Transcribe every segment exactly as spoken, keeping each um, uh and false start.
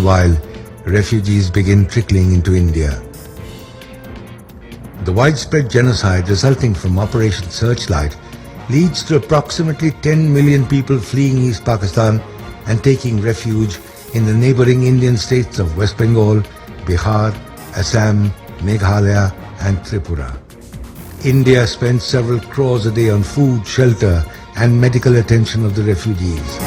while refugees begin trickling into India. The widespread genocide resulting from Operation Searchlight leads to approximately ten million people fleeing East Pakistan and taking refuge in the neighboring Indian states of West Bengal, Bihar, Assam, Meghalaya, and Tripura. India spends several crores a day on food, shelter, and medical attention of the refugees.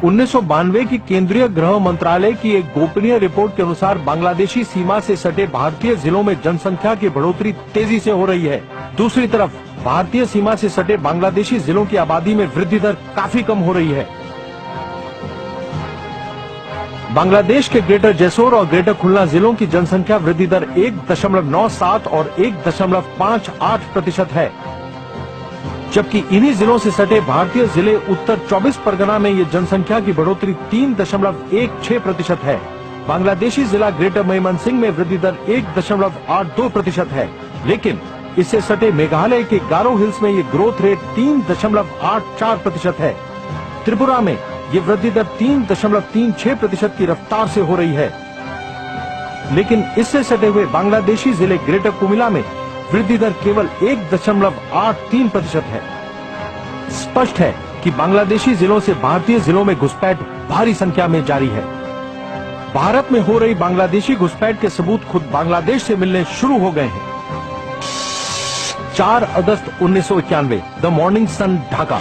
उन्नीस सौ बानवे की केंद्रीय गृह मंत्रालय की एक गोपनीय रिपोर्ट के अनुसार, बांग्लादेशी सीमा से सटे भारतीय जिलों में जनसंख्या की बढ़ोतरी तेजी से हो रही है। दूसरी तरफ, भारतीय सीमा से सटे बांग्लादेशी जिलों की आबादी में वृद्धि दर काफी कम हो रही है। बांग्लादेश के ग्रेटर जेसोर और ग्रेटर खुलना जिलों की जनसंख्या वृद्धि दर एक दशमलव नौ सात और एक दशमलव पाँच आठ प्रतिशत है, जबकि इन्हीं जिलों से सटे भारतीय जिले उत्तर चौबीस परगना में ये जनसंख्या की बढ़ोतरी तीन दशमलव एक छह प्रतिशत है। बांग्लादेशी जिला ग्रेटर मयमनसिंह में वृद्धि दर एक दशमलव आठ दो प्रतिशत है, लेकिन इससे सटे मेघालय के गारो हिल्स में ये ग्रोथ रेट तीन दशमलव आठ चार प्रतिशत है। त्रिपुरा में ये वृद्धि दर तीन दशमलव तीन छह प्रतिशत की रफ्तार से हो रही है, लेकिन इससे सटे हुए बांग्लादेशी जिले ग्रेटर कुमिला में वृद्धि दर केवल एक दशमलव आठ तीन प्रतिशत है। स्पष्ट है कि बांग्लादेशी जिलों से भारतीय जिलों में घुसपैठ भारी संख्या में जारी है। भारत में हो रही बांग्लादेशी घुसपैठ के सबूत खुद बांग्लादेश से मिलने शुरू हो गए हैं। चार अगस्त उन्नीस सौ इक्यानवे, the morning sun, Dhaka.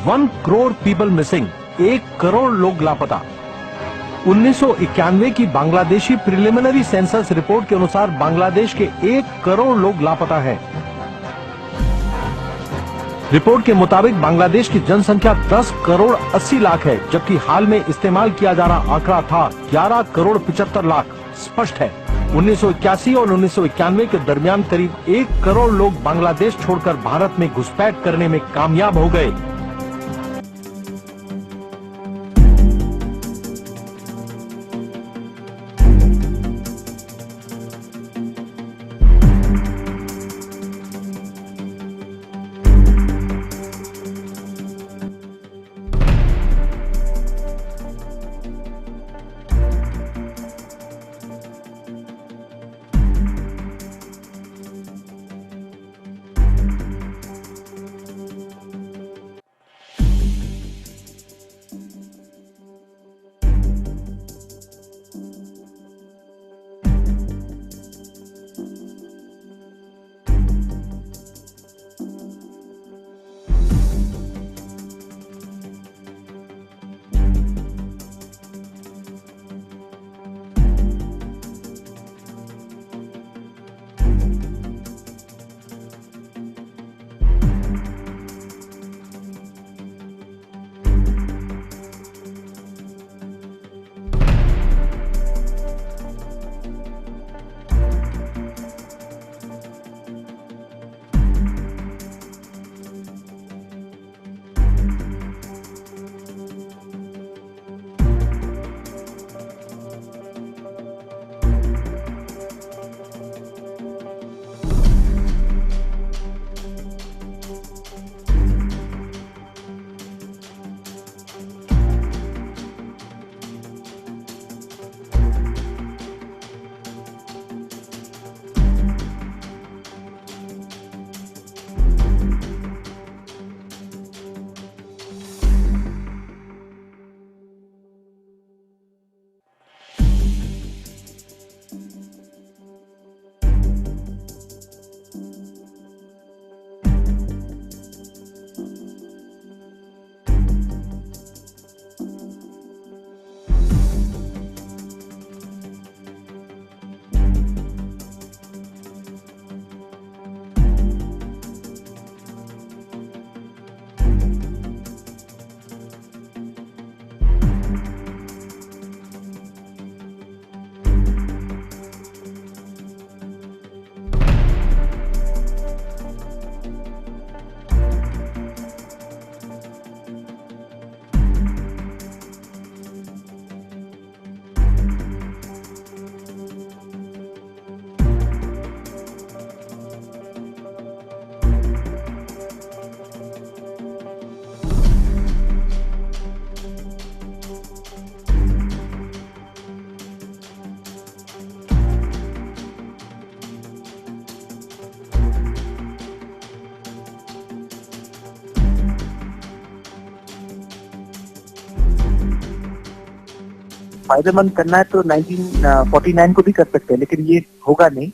One crore people missing, एक करोड़ लोग लापता। उन्नीस सौ इक्यानवे की बांग्लादेशी प्रिलिमिनरी सेंसस रिपोर्ट के अनुसार, बांग्लादेश के एक करोड़ लोग लापता हैं। रिपोर्ट के मुताबिक, बांग्लादेश की जनसंख्या दस करोड़ अस्सी लाख है, जबकि हाल में इस्तेमाल किया जा रहा आंकड़ा था ग्यारह करोड़ पचहत्तर लाख। स्पष्ट है, उन्नीस सौ इक्यासी और उन्नीस सौ इक्यानवे के दरमियान करीब एक करोड़ लोग बांग्लादेश छोड़कर भारत में घुसपैठ करने में कामयाब हो गए। फायदेमंद करना है तो नाइनटीन फोर्टी नाइन को भी कर सकते हैं, लेकिन ये होगा नहीं।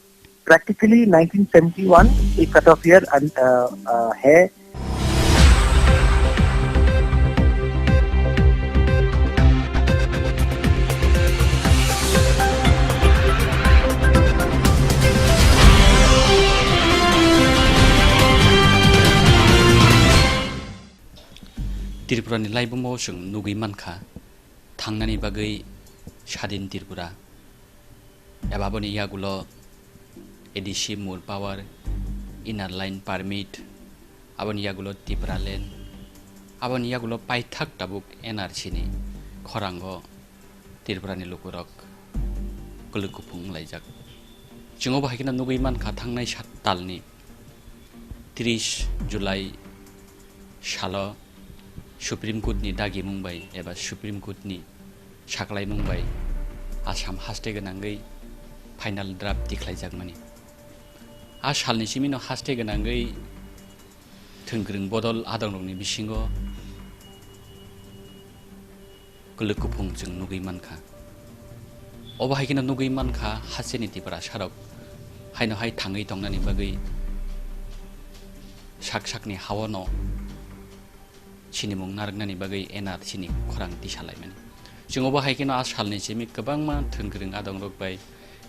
प्रैक्टिकली नाइनटीन सेवेंटी वन एक कट ऑफ ईयर है। Tripura ni laibumo chwng nugwi mankha, thangnani bagwi Sadin Tripura, eba aboni yagulo A D C Moor Power, Inner Line Permit, aboni yagulo Tipraland, aboni yagulo paithak tabuk N R C ni khorango Tripura ni lukurok kwlwk kuphung wnglaijak. Chwng obo hai kheno nugwi mankha, thangnai sat talni tris July salo Supreme Court ni dagimung bai eba Supreme Court ni saklaimung bai Assam haste gwnangwi final draft tikhlaijakmani. A salni simino haste gwnangwi thwngkwrwng bodol adongrokni bisingo kwlwk kuphung chwng nugwi mankha. Obo hai kheno nugwi mankha, hasteni Tiprasarok haino hai thangwi tongnani bagwi sak sakni haono sinimung narwknani bagwi N R C ni khorang tisalaimani. Chwng obo hai kheno a salni simi kwbangma thwngkwrwng adongrok bai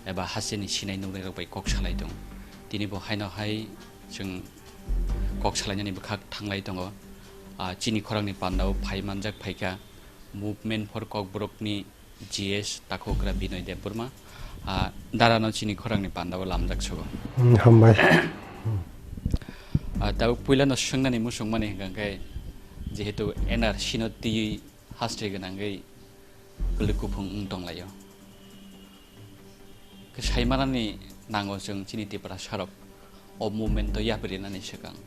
eba hasteni sinai nuknairok bai kok salai tongo. Tini bo haino hai chwng kok salainani bwkhak thanglai tongo. Ah, chini khorangni pandao phai manjak phaikha Movement for Kokborokni G S takhugra Binoy Debbarma, ah, darano chini khorangni pandao lamjak sogo. Hmm, hambai. Ah, tabuk puilano swngnani muchungmani hwnkha khe, jehetu N R C no twiwi haste gwnangwi kwlwk kuphung wng tonglaio. Khe saimanani nango chwng chini Tiprasarok o movement o yapri rinani swkang,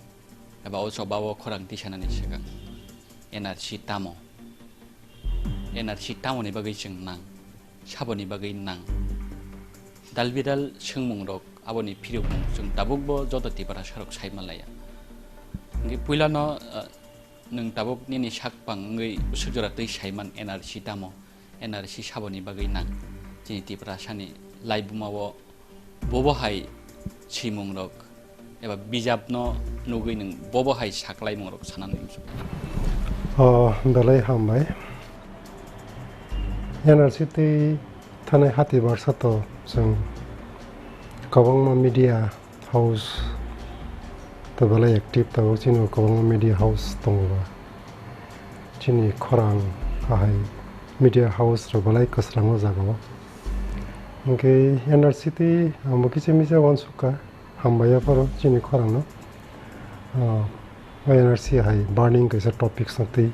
eba o choba o khorang tisanani swkang N R C tamo? N R C tamoni bagwi chwng nang? Saboni bagwi nang? Dal bidal swngmungrok aboni phirokmung chwng tabukbo joto Tiprasarok sai manlaiya. Hwnkhe puilano, ah, nwng tabuk nini sak pang wngwi bwswk jora twi saiman N R C tamo? N R C saboni bagwi nang? Chini Tiprasani laibuma o bobo hai swimungrok eba bijapno nugwi nwng bobo hai saklaimungrok sanani muchung? O, belai hambai. N R C twi thanai hati barsa to chwng kwbangma media house to belai active tabuk chini kwbangma media house tongo ba. Chini khorang ahai media house rok belai kwchwrango jaga o. Hwnkhe N R C twi ang bo kisa misa uansukha, hambai ya phoro chini khorang no. Ah, o N R C hai burning kaisa topics no twi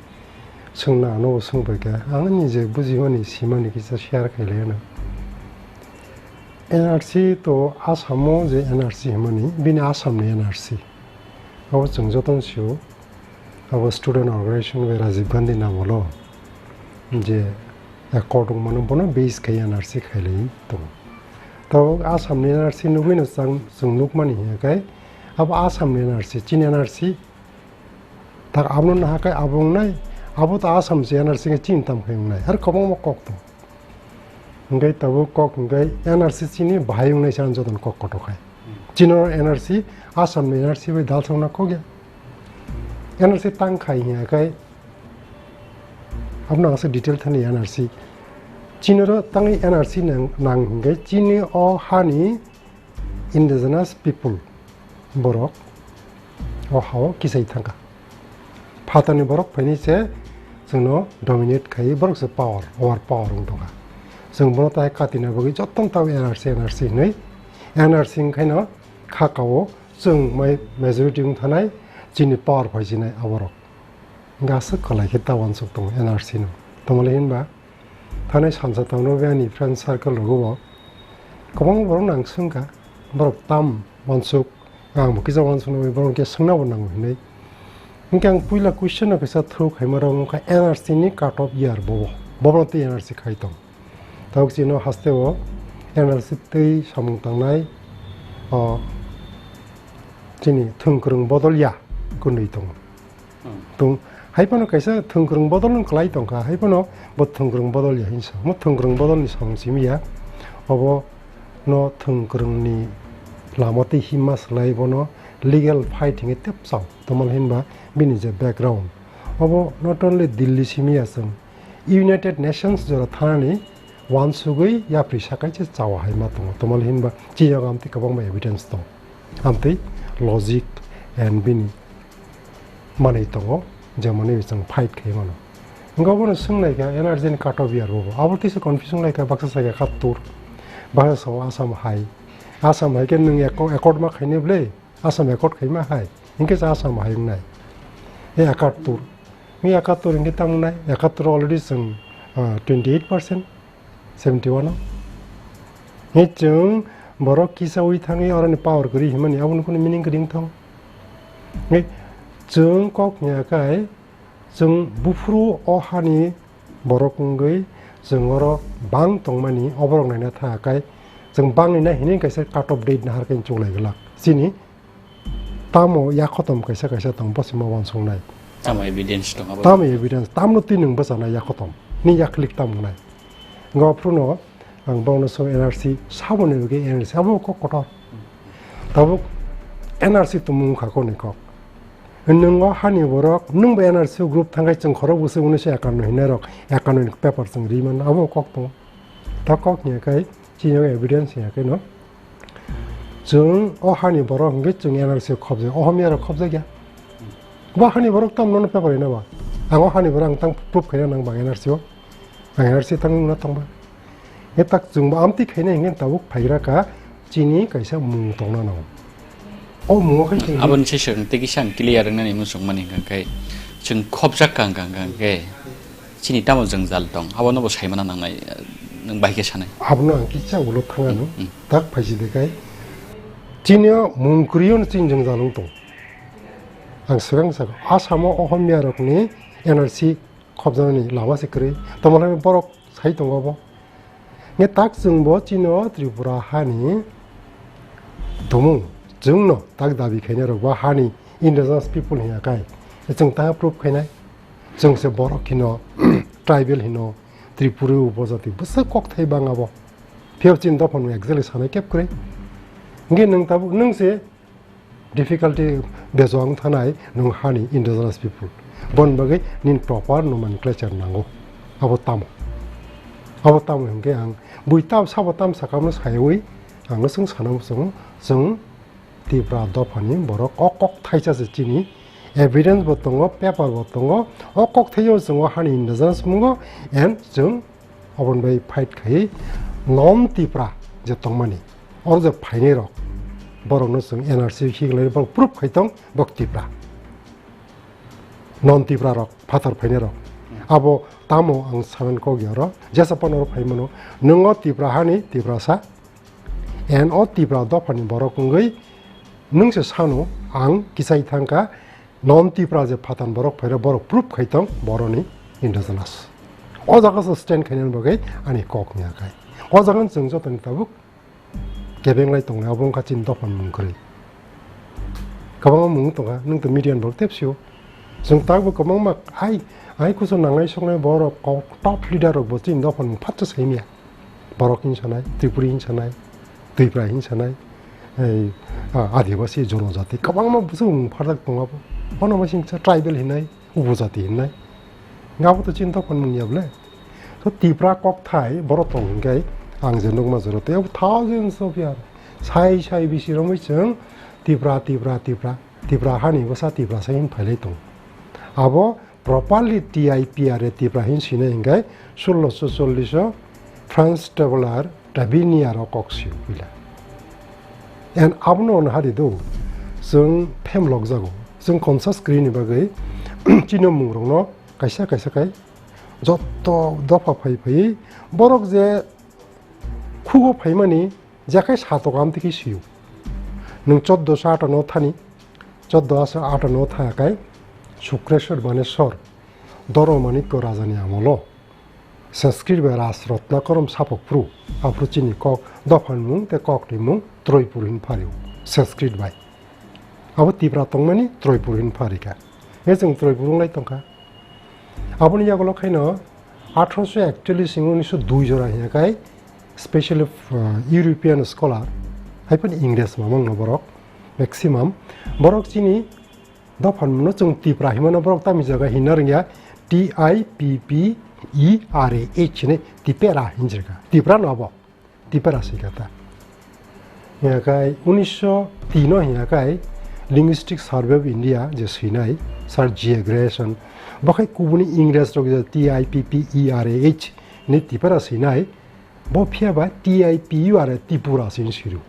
swngna ano bo swngbai kha. Ang nini je bujimani simani kisa share khailai ano. N R C to Assam o je N R C hwnmani bini Assam ni N R C. Abo chwng jotono sio, abo student organization bai Rajiv Gandhi ni amolo je accord wngmano bono base khai N R C khailai tongo. Tabuk Assam ni N R C nugwino chang, chwng nukmani hinkhe abo Assam ni N R C, chini N R C tak abono nahakhai abo wngnai, abo to Assam se N R C khe chini tamo khai wngnai, ar kwbangma kok tongo. Hwnkhe tabuk kok hwnkhe N R C chini bahai wngnai se ang jotono kok kotor khai. Chini oro N R C, Assam ni N R C bai dalsokna kok ya. N R C tang khai hiya khai, abono ang se detail thani N R C. Chini oro tangwi N R C nang, nang hwnkhe chini o hani indigenous people borok o hao kisai thangkha. Phatarni borok phainai se chwngno dominate khai, borok se power, over power wng tongkha. Chwng bono tai katina bagwi jotono tao N R C, N R C hinwi, N R C wngkhaino kha kao chwng mai majority wng thanai chini power phaijinai aborok. Hwnkhe aswk kwlai khe ta uansuk tongo N R C no. Tamole hinba thanai salsa tangno ani friend circle rogo bo kwbangma borok nang swngkha, borok tam uansuk, ang bo kisa uansukna bagwi borok khe swngna bo nango hinwi. Hwnkhe ang puila question no kisa throw khaima rok wngkha N R C ni cut off year bobo, bobono twi N R C khai tong. Tabuk chini haste o N R C twi samung tangnai, o, chini thwngkwrwng bodol ya kwnwi tongo. Hmm. Tung, Hai phano kaisa thwngkwrwng bodol wng kwlai tongkha, hai phano bo thwngkwrwng bodol ya hinwi sa. Omo thwngkwrwng bodolni samung simi ya. Obo no thwngkwrwngni lama twi himma swlai bono legal fight hwnwi tep chao. Tamo hinba bini je background. Obo not only Delhi simi ya chwng, United Nations jora thanani uansugwi yapri sakai se chawa hai ma tongo. Tamo hinba chini yago amtwi kwbangma evidence tongo. Amtwi logic and bini manwi tongo, je manwi chwng fight khai mano. Wngkha obono swng lai kha N R C ni cut off year bo. Abo tisa confusion lai kha, baksa sa kha ekattor, baksa sa Assam hai. Assam hai khe nwng acco-, accord ma khainai bwle, Assam accord khaima hai. Hinkhe se Assam hai wngnai. E ekattor. Ni ekattor hinkhe tamo nai, ekattor already chwng, ah, twenty eight percent. Seventy one o. He chwng borok kisaui thangwi oroni power kwrwi himani, aboni kunu meaning kwrwi wngthong. He chwng kok hwnyakhai, chwng buphuru o hani borok wngwi chwng oro bang tongmani, oborok naina thakai chwng bangni na hinwi kaisa cut off date naharkhe chuk lai glak. Chini Tamo yakhotom kaisa kaisa tong, bosima uansuknai. Tamo evidence tong abo? Tamo evidence, tamno twi nwng bwchanai yakhotom, ni yaklik tamo wngnai. Wngkha phruno ang bono swng N R C saboni bagwi N R C abo kok kotor. Tabuk N R C tumung wngkha kokni kok. Nwng o hani borok, nwng bo N R C o group thangkhai chwng khorok bwswk unisho ekanno hinai rok, ekanno ni paper chwng ri mano, abo kok tongo. Ta kok hwnyakhai, chini o evidence hwnyakhai no. Chwng o hani borok hwnkhe chwng N R C o khobjak, Ohomia rok khobjak ya. Bo hani borok tamo nono paper rina ba. Ang o hani borok ang tang proof khaina nang ba N R C o. Ang N R C tang wngna tong ba. E tak chwng bo amtwi khaina hwnkhe tabuk phaigra ka chini kaisa mung tongna nango. O mungo khai chwng Aboni se swrwng tei kisa ang clear wngnani muchung mani hwnkha khe chwng khobjak ka hwnkha khe. Chini tamo jwngjal tong, abono bo saimana nangnai, nwng bai khe sanai. Abono ang kisa ulo thang ano, Mm, mm. Tak phaisi de kai. Chini o mung kwrwi o chini jwngjal wng tong. Ang swkang saka, Assam o Ohomia rokni N R C khobjaknani lama se kwrwi. Tamo lai borok sai tongo bo. Nge tak chwng bo chini o Tripura hani tumung, chwngno tak dabi khainai rok bo hani indigenous people hiya kai. Chwng ta proof khainai. Chwng se borok hino, tribal hino, Tripuri upojati bwswk kokthai bang abo. Phiya chini dophano exactly sanai kep kwrwi. Hwnkhe nwng tabuk, nwng se difficulty bejo wng thanai nwng hani indigenous people. Boni bagwi nini proper nomenclature nango. Abo tamo? Abo tamo hwnkhe ang bui tam sabo tam sakamno sayawi ang swng sana muchungo, chwng Tipra dophani borok o kok thaisa se chini, evidence bo tongo, paper bo tongo, o kok thaio chwng o hani indigenous mungo, and chwng oboni bai fight khai non Tipra je tongmani, oro je phainai rok, borokno chwng N R C higlai borok proof khai tong bok Tipra. Non Tipra rok, phatar phainai rok. Abo tamo ang saben kok ya oro, jesa pan oro phaimano, nwng o Tipra hani, Tiprasa, and o Tipra dophani borok wngwi nwng se sano ang kisai thangkha, non Tipra je phatan borok phaira borok proof khai tong boroni indigenous. O jaga se stand khainani bagwi ani kok ni akai. O jaga chwng jotoni tabuk kebeng lai tongnai, abo wngkha chini dophani mung kwrwi. Kwbangma mung tongkha, nwng to media ni borok tep sio. Chwng takbo kwbangma ai, ai kusu nangnai soknai borok kok top leader rok bo chini dophani mung phatsa saimya. Borok hin sanai, Tripuri hin sanai, Twipra hin sanai, ei, a, Adibasi, Jonojati, kwbangma bwswk mung pharjak tongo abo. Bono bo singsa tribal hinai, upojati hinai. Nga bo to chini dophani mung ya bwle. So Tipra kokthai borok tong hinkhe ang je nukma jora tei abo thousands of year. Sai sai bisi romwi chwng Tipra, Tipra, Tipra, Tipra hani bwsa Tiprasa hin phailai tongo. Abo properly T I P R A Tipra hin sinai hinkhe sulloso chollish o Franz Traveler Davinia rok kok sio puila. And abono ono hari do, chwng phem lokjago. Chwng conscious kwrwini bagwi chini mung rokno kaisa kaisa khai jotto dopha phai phai borok je khugo phaimani je khai satok amtwi khe sio. Nwng choddo sa ato no thani, choddo asa ato no tha kai Sukreswar Baneswar Doro Manikya Rajani amolo. Sanskrit bai Raj Ratnakoram sapok phru, aphuru chini kok dophan mung tei kok ni mung Troipur hin phario, Sanskrit bai. Abo Tipra tongmani Troipur hin pharikha. He chwng Troipur wnglai tongkha. Aboni yagulo khaino athroso ekchollish hingke unisho dui jora hiya khai specially, uh, European scholar, hai phano Ingres mamang no borok maximum, borok chini dophan no chwng Tipra himano borok tamo jaga hinna rwngya, T I P P E R A H hinwi Tipera hinjirkha. Tipra no abo. Tipera swikha ta. Hiya khai unisho tin o hiya khai Linguistic Survey of India je swinai Sir G A Grierson, bo khai kubuni Ingres rok je T I P P E R A H ni Tipera swinai, bo phiya ba T I P U R A Tipura swini swiru.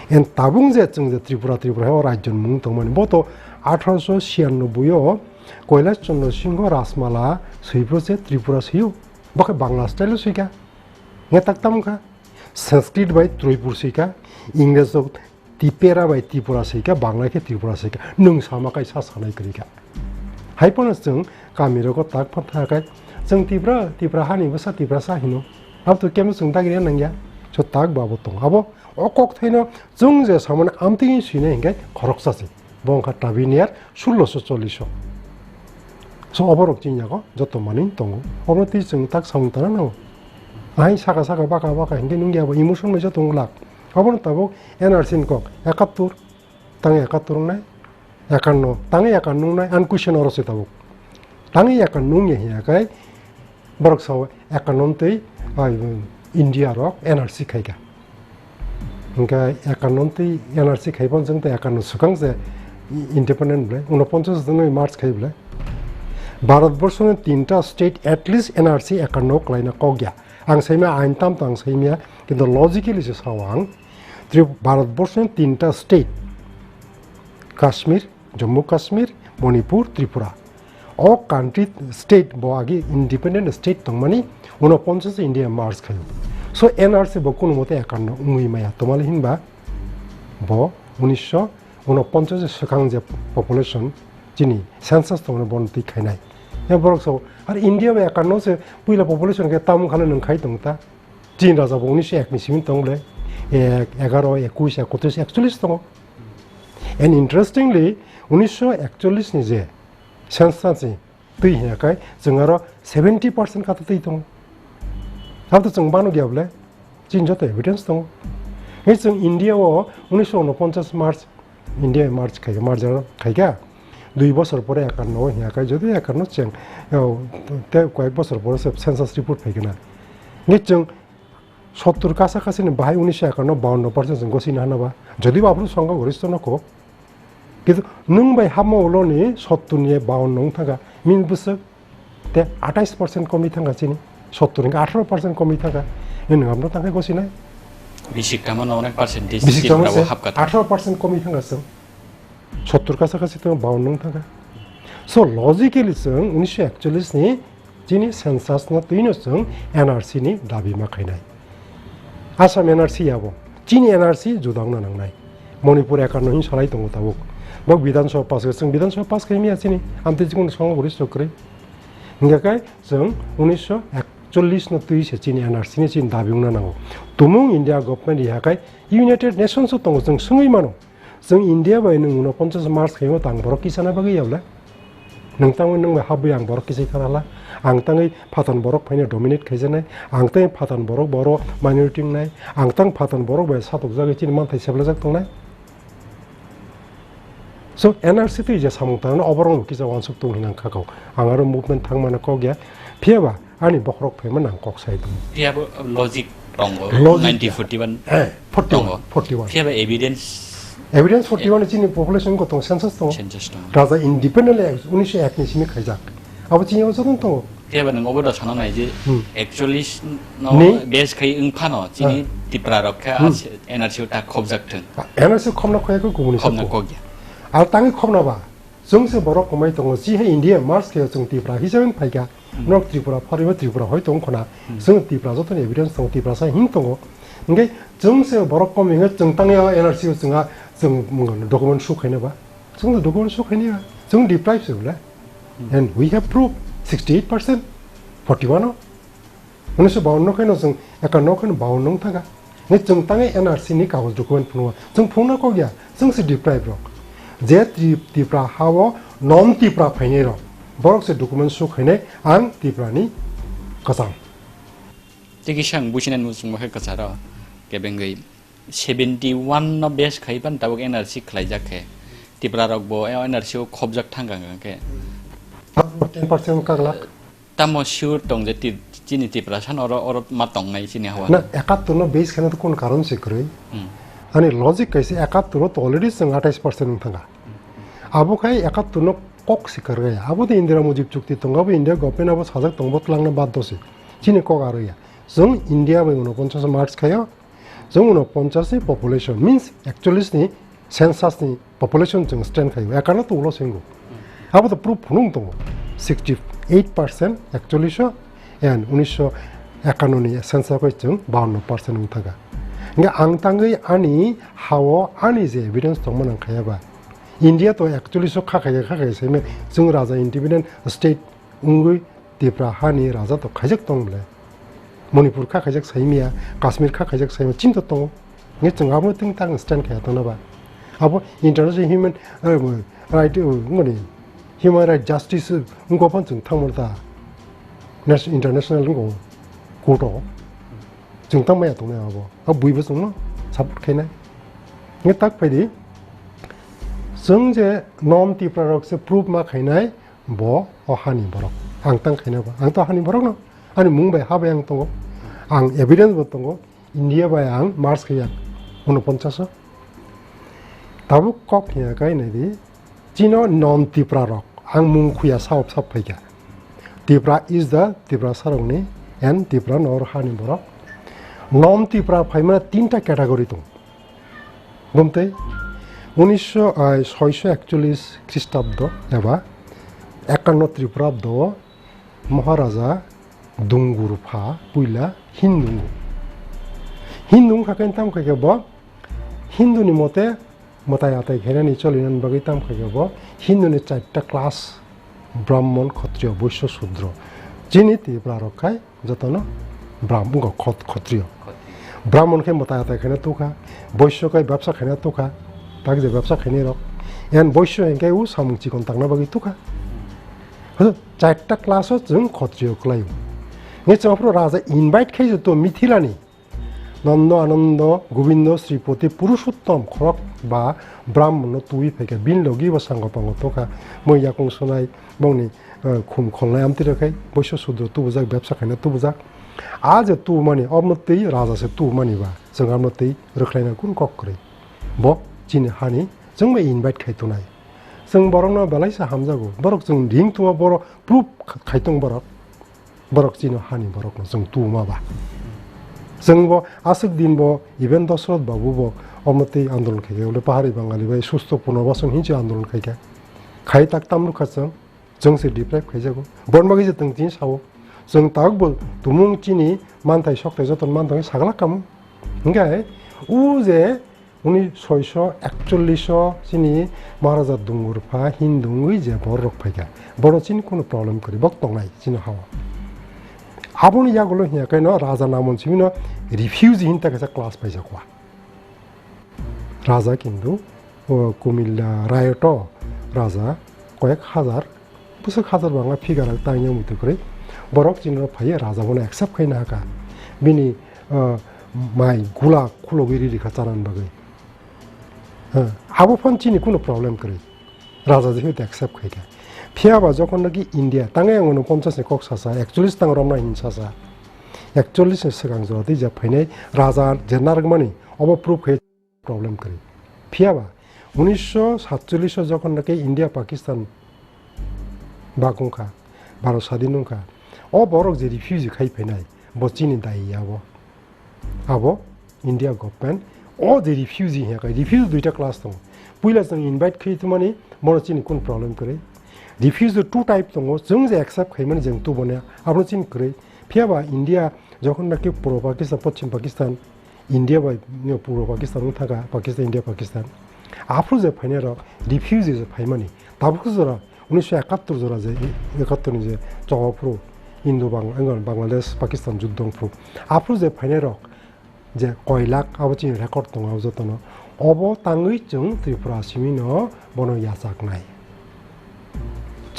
En tabung je chwng je Tripura, Tripura hai o rajyo ni mung tongmani, bo to athroso siyanoboi o Kailash Chandra Singho Rajmala swiphuru se Tripura swio, bo khe Bangla style o swikha. Nge tak tamo kha, Sanskrit bai Troipur swikha, Ingres rok Tipera bai Tripura swikha, Bangla khe Tripura swikha, nwng sama kai sa sanai kwrwikha. Hai phano chwng kami rogo tak phan tha khai, chwng Tipra, Tipra hani bwsa Tiprasa hino. Abo to kemo chwng dagri nangya, so tak bo abo tongo. Abo o kok thaino chwng je samani amtwi swinai hinkhe khoroksa se. Bo wngkha Tabinier sulloso chollish o. So, oborok chini yago joto manwi tongo. Obo twi chwng tak samung tana nango. Ahai saka saka baka baka hinkhe nungya bo emotion bai joto wng glak. Obono tabuk N R C ni kok ekattor, tang ekattor wngnai, ekanno, tang ekanno wngnai, an question oro se tabuk. Tang ekanno wngya hiya khai, borok sao ekanno twi, ai, India rok N R C khaikha. Hingkhe ekanno twi N R C khaiphano chwng tei ekanno swkang se independent ble, unoponchas jwnwi merge khai ble. Bharat borso ni tinta state at least N R C ekanno kwlaina kok ya. Ang saimya ain tam to ang saimya, kintu logically se sao ang. Tri-, Bharat borso ni tinta state, Kashmir, Jammu Kashmir, Manipur, Tripura. O country state bo agi independent state tongmani, unoponchas India merge khaio. So N R C bo kunu mote ekanno wngwi maya. Tomali hinba bo unisho unoponchas swkang je population chini census tongmani bono twi khainai. Ya borok so, ar India bo ekanno se puila population khe tamung khana nwng khai tong ta. Chin raja bo unisho ek ni simi tong ble, ek, egaro, ekush, ekotris, ekchollish tongo. And interestingly, unisho ekchollish ni je census ni twi hiya khai chwng aro seventy percent kata twi tongo. Abo to chwng bano gya ble, chin joto evidence tongo. Hei chwng India o unisho unoponchas merge, India merge khai, merger khai kha. Dui bosor pore ekanno hiya khai, jodi ekanno cheng, yo, te koyek bosor pore se census report phai khe na. Hei chwng sottur kasa kasi ni bahai unisho ekanno bawanno percent chwng gosina hana ba. Jodi bo aphuru songkha goristo no kok. Kintu nwng bai hapma ulo ni sottur ni bawanno wng thangkha. Min bwswk te atais percent komwi thangkha chini. Sottur hingkhe atharo percent komwi thangkha. Nwng hamno tangkhe gosinai. Bisik tamo no onek percentage Bisik tamo Tripura bo se hapkha ta. Atharo percent komwi thangkha chwng. Sottur kasa kasi tong bawanno wng thangkha. So logically chwng unisho ekchollish ni chini census no twino chwng N R C ni dabi ma khainai. Assam N R C yabo chini N R C juda wngna nangnai. Manipur ekanno hin salai tongo tabuk. Bo Bidhan Sabha pass khe, chwng Bidhan Sabha pass khaimya chini. Amtwi chikon songo gori chokri. Hingkha khe chwng unisho ekchollish no twi se chini N R C ni chini dabi wngna nango. Tumung India government riha khai United Nations o tongo chwng swngwi mano. Chwng India bai nwng unoponchas merge khaio tang borok kisana bagwi yabla. Nwng tangwi nwng bai habwi ang borok kisai khanala. Ang tangwi phaton borok phaina dominate khaijaknai. Ang tangwi phaton borok boro minority wngnai. Ang tang phaton borok bai satokjagwi chini manthai seplajak tongnai. So N R C twi je samung tangnai oborok no kisa wansuk tung hinang kha kok. Ang aro movement thangmano kok ya. Phiyaba ani bokhorok phaima nang kok sai tongo. Phiyabo logic tongo, Logic nineteen forty-one Eh, forty-one, tongo. forty-one. Phiyaba evidence Evidence forty-one chini population ko tongo, census tongo. Census tongo. Raja independently unisho ek ni simi khaijak. Abo chini o joto tongo. Phiyaba nwng obo da sana nai je Hmm. actually no Ni? base khai wng phano chini Ah. Tipra rok kha Hmm. N R C o ta khobjak thung. N R C khobna khoya ko kubuni Khobna sabo. kok ya. Ar tangi khobna ba. Chwng se borok kwmai tongo, chi hai India merge khe chwng Tipra hisabe phaikha. Hmm. Nok Tripura phariba Tripura hoi tong khona. Hmm. Chwng Tipra joto ni evidence tongo, Tipra sa hin tongo. Hingke chwng se borok kom hinga chwng tangya N R C o chwng a chwng document show khaina ba. Chwng document show khaina ba. Chwng deprive se bole. Hmm. And we have proof sixty-eight percent, forty-one o. Unisho bawanno khaino chwng ekanno khaino bawanno wng thangkha. Hingke chwng tangwi N R C ni kagoj document phunukgo. Chwng phunukna kok ya, chwng se deprive rok. Je Tri-, Tipra ha-o non Tipra phainai rok. Borok se document show khainai ang Tripura ni kwcham. Tei kisa ang business no chwngma khe kwcharo kebengwi seventy one no base khai pan tabuk N R C khlaijak khe Tripura rok bo N R C o khobjak thang kang khe. Ten percent kaglak. Tamo sure tong je ti-, chini Tiprasa no oro, oro ma tongnai chini hawa. Na, ekattor no base khaina to kun karon se kwrwi. Hmm. Ani logic kaisa ekattor o to already chwng atais percent wng thanga. Abo khai ekattor no kok se kwrwi. Abo de Indira Mujib chukti tongo, abo India government abo sajak tongo, bo twlangna bad dosi. Chini kok aro ya. Chwng India bai unoponchas march khayo. Chwng unoponchas ni population means actualist ni census ni population chwng stand khayo, ekano to ulo senggo. Abo to proof phunung tongo. Sixty eight percent actually so, and unisho ekano ni census bai chwng bawanno percent wng thaga. Hingke ang tangwi ani hao ani je evidence tongma nang khaya ba. India to actually so kha khaya, kha khaya se me chwng raja independent state wngwi Tripura hani raja to khaijak tong bole. Manipur kha khaijak saimya, Kashmir kha khaijak saimya, chini to tongo. Nge chwng abo teng tang stand khaya tongna ba. Abo international human, eh, right, eh, mani human right justice, eh, wngkha phan chwng thangmani ta. Nas-, international wngkha court o. Chwng tang maya tongnai abo. Abo buibo chwngno support khainai. Nge tak phaidi. Chwng je non Tripura rok se proof ma khainai, bo o hani borok. Ang tang khaina ba. Ang to hani borok no. Ani mung bai ha bai ang tongo. Ang evidence bo tongo. India bai ang march khaya unoponchas o. Tabuk kok hiya kai nai di. Chino non Tripura rok. Ang mung khuya sap sap phaikha. Tripura is the Tripura sarok ni and Tripura nor hani borok. Non Tripura phaimana tinta category tong. Bumtei unisho, ai, soisho ekchollis Khristabdo eba ekanno Tripurabdo Maharaja Dungur pha puila Hindu. Hindu wngkha khe tam khaikhe bo Hindu ni mote mwtai atai khainani cholinani bagwi tam khaikhe bo Hindu ni charta class, Brahmon, Khotriyo, Boisyo, Sudro. Chini Tripura rok khai jotono Brahmo wngkha khot-, Khotriyo. Brahmon khe mwtai atai khaina tukha, Boisyo khe bebsa khaina tukha, tak je bebsa khainai rok. Yan Boisyo hinkhe u samung chikon tangna bagwi tukha. Hwdw, charta class o chwng Khotriyo kwlaio. Nge chwng aphuru raja invite khai to Mithilani. Nondo, Anondo, Gobindo, Sripoti, Purushottom khorok ba Brahmonno tubui phaikha, bini logi bo sango pango tokha, moi yakung sunai, bongni, eh, khum kholnai amtwi rwkhai, Boisyo Sudro tubujak, bebsa khaina tubujak. A je tubumani, omo twi raja se tubumani ba, chwng amno twi rwkhlaina kun kok kwrwi. Bo chini hani, chwng bai invite khai tonai. Chwng borokno belai se hamjago, borok chwng ring tuma borok proof khai tong borok. Borok chini hani borokno chwng tuma ba. Chwng bo aswk din bo even Dosrot babu bo omo twi andolon khai khe ule pahari Bangali bai susto punarbasan hinwi andolon khai kha. Khai tak tam rwkha chwng, chwng se deprive khaijago. Bon bagwi je chwng chini sao. Chwng tabuk bo tumung chini manthai sokthai joto manthai sagla kamo. Hinkhe u je Uni soiso ekcholliso chini Maharaja Dungur pha Hindu wngwi je borok rok phaikha, bono chini kunu problem kwrwi, bo tongnai chini hao. Aboni yagulo hiya khe no Raja Namon Simi no refugee hinta kaisa class paijak wa. Raja kintu, o, Kumilla Rioto Raja koyek hazar bwswk hazar bangla figure ang tangya muitu kwrwi. Borok chini rok phaiya Raja bono accept khaina hakha. Bini, ah, mai gula khulogwi riri kha chanani bagwi. Ah, abo phan chini kuno problem kwrwi. Raja jehetu accept khaikha. Phiya ba jokhon naki India, tangwi ang unoponchas ni kok sasa, ekchollis tang romna hin sasa. Ekchollis ni swkang jora twi je phainai Raja je narwkmani, obo proof khai problem kwrwi. Phiya ba, unisho satchollis o jokhon naki India Pakistan bak wngkha, Bharat sadin wngkha, o borok je refugee khai phainai, bo chini dayi abo. Abo India government o je refugee hiya khe, refugee duita class tongo. Puila chwng invite khai tongmani, bono chini kun problem kwrwi. Refugee two type tongo, chwng je accept khaimani jeng tuboni, abono chini kwrwi. Phiya ba India jokhon naki Purbo Pakistan, Poschim Pakistan, India bai, you know, Purbo Pakistan wng thaka, Pakistan, India, Pakistan. Aphuru je phainai rok, refugee je phaimani, tabuk jora, unisho ekattor jora je, ekattor ni je choba phuru, Indo Bang-, Bangladesh, Pakistan juddo wng phuru. Aphuru je phainai rok, je koi lakh, abo chini record tongo, abo jotono. Obo tangwi chwng Tripura simino bono yachaknai.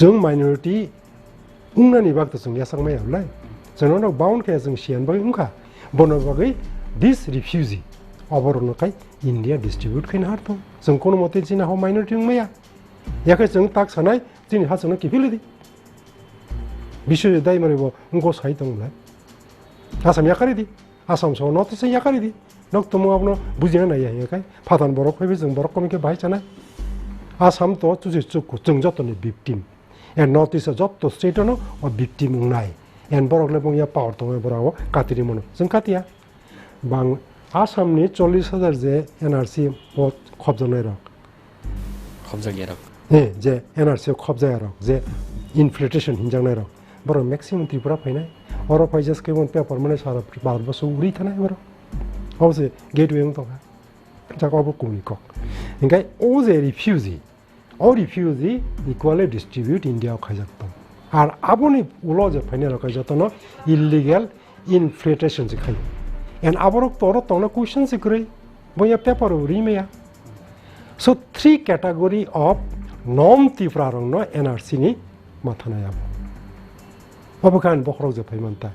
Chwng minority wngnani bagwi chwng yachak maya bwlai. Chwng norok bound khe chwng siyan bagwi wngkha. Bono bagwi this refugee oborokno khai India distribute khaina har thung. Chwng kono mote chini ha minority wngmaya. Yakhe chwng tak sanai chini ha chwngno kiphilwi di. Biswajit Dayimani bo wngkho sai tong bwlai. Asam yakarwi di. Asam so no tisa yakarwi di. Nok tamo abono bujina naiya hiya khai. Phathan borok phaiwi chwng borok kono khe bahai chanai. Asam to chusi chukku chwng jotoni victim. And North East o jotto state ono o victim wngnai. And borok le bongya power tongo borok o katiri mono. Chwng katiya. Bang Assam ni chollish hajar je N R C o khobjaknai rok. Khobjakya rok. Eh, je N R C o khobjakya rok, je infiltration hinjaknai rok. Borok maximum Tripura phainai. Oro phai just khe paper mane sara Bharat borso uri thanai borok. Obo se gateway wng tongkha. Jaga obo kumi kok. Hinkhe o je refugee, o refugee equally distribute India o khaijak tong. Ar aboni ulo je phainai rok jotono illegal infiltration se khai. And aborok toro tongna question se kwrwi, boya paper o ri maya. So three category of non Tipra rokno N R C ni matha nai abo. Abo khan bokhorok je phai manta.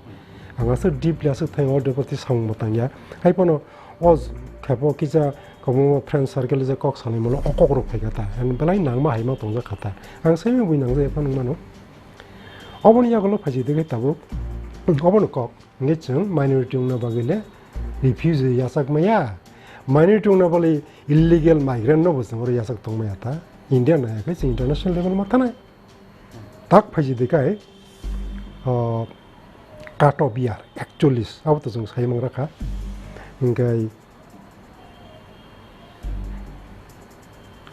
Ang aswk deeply aswk thai o deporti samung bo tangya. Hai phano o khepo kisa kwbangma friend circle je kok sanai mano o kok rok phai kha ta. Ang belai nangma hai ma tongjak kha ta. Ang sai bui nangjak phano mano. Oboni yagulo phaji degwi tabuk. Obono kok. Hingke chwng minority wngna bagwi le refugee yachak maya. Minority wngna bagwi illegal migrant no bo chwng oro yachak tong maya ta. India nai khe chwng international level ma thanai. Tak phaiji de kai, ah, cut off year, ekchollish, abo to chwng sai mang rakha. Hingke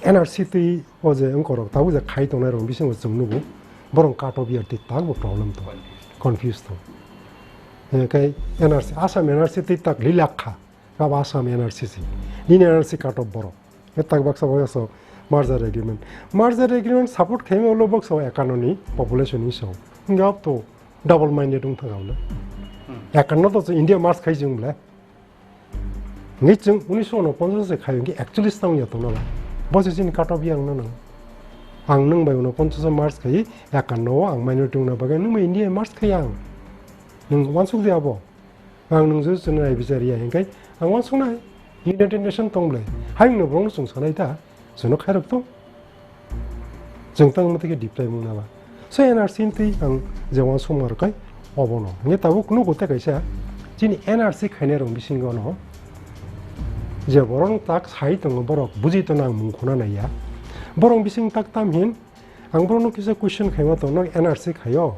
N R C twi o je wngkorok tabuk je khai tongnai rok bisingo chwng nugo, borok cut off year twi tak bo problem tong, confuse tong. Hingke N R C, Assam N R C twi tak lilak kha, abo Assam N R C se, nini N R C cut off borok. E tak baksa baksa so merger agreement. Merger agreement support khaima ulo baksa economy population ni so. Hingke abo to double minded wng thang abo le. Economy to India merge khai jung le. Ngi chwng unisho unoponchas se khayo, ngi actually stang ya tongna ba. Bo se chini cut off yang na nang. Ang nwng bai unoponchas merge khai, ekanno o ang minority wngna bagwi nwng bai India merge khai ang. Nwng wansuk di abo. Ang nwng jodi chwngno nai bichar ya, hinkhe ang wansuk nai. United Nation tong ble. Hai wngno borokno chwng sanai ta. Chwngno khairok tong. Chwng tang mate khe deprive wngna ba. So N R C ni twi ang je uansukma rwkha obono. Hingke tabuk nugo tei kaisa chini N R C khainai rok bisingo no je borok tak sai tongo, borok bujui tongo, ang mung khuna naiya. Borok bising tak tam hin ang borokno kisa question khaima tongo, "Nwng N R C khaio?"